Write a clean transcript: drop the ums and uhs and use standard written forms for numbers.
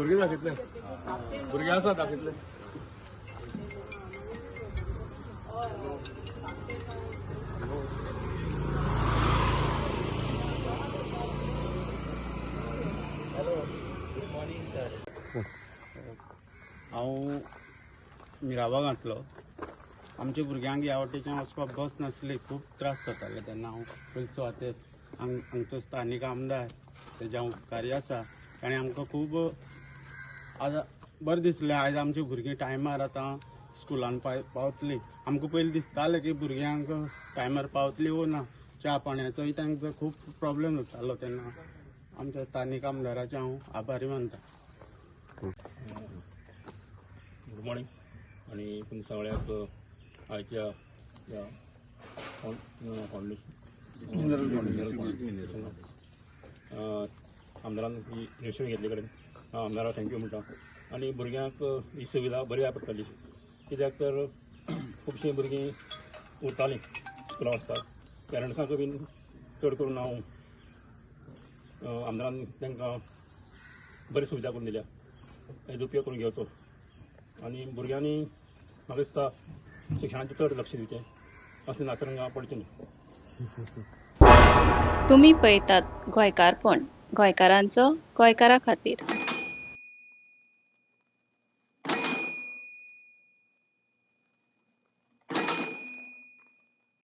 भुरगे दाखयतले, भुरगे आसा, दाखयतले. Good morning sir. हांव मिराबागांतलो. आमच्या भुरग्यांक ह्या वाटेच्यान वचपाक बस नासली, खूब त्रास जाताले. तेन्ना हांव पयले सुवातेर हांगचो स्थानीक आमदार, तेजे हांव उपकारी आसा. ताणें आमकां खूब आज बरें दिसलें. आयज आमची भुरगीं टायमार आतां स्कुलान पावतलीं. आमकां पयलीं दिसतालें की भुरग्यांक टायमार पावतली वो ना. च्या पाणयाचोय तांकां खूब प्रॉब्लेम जातालो. तेन्ना आमच्या स्थानीक आमदाराचें हांव आभारी मानता. गुड मॉर्निंग आनी तुमकां सगळ्यांक आयच्या ह्या फावंडेशन आमदारान ही इनिशिएटीव घेतले कडेन हांव आमदाराक thank you म्हणटा. आनी भुरग्यांक ही सुविधा बरी जाय पडटली, कित्याक तर खुबशीं भुरगीं उरतालीं स्कुलाक वचपाक. पेरंट्सांकूय बीन चड करून हांव आमदारान तांकां बरी सुविधा करून दिल्या, हेजो उपयोग करून घेवचो. आनी भुरग्यांनी म्हाका दिसता शिक्षणाचेर चड लक्ष दिवचें, असलें नाचरंगा पडचें न्ही. तुमी पळयतात गोंयकारपण, गोंयकारांचो गोंयकारा खातीर.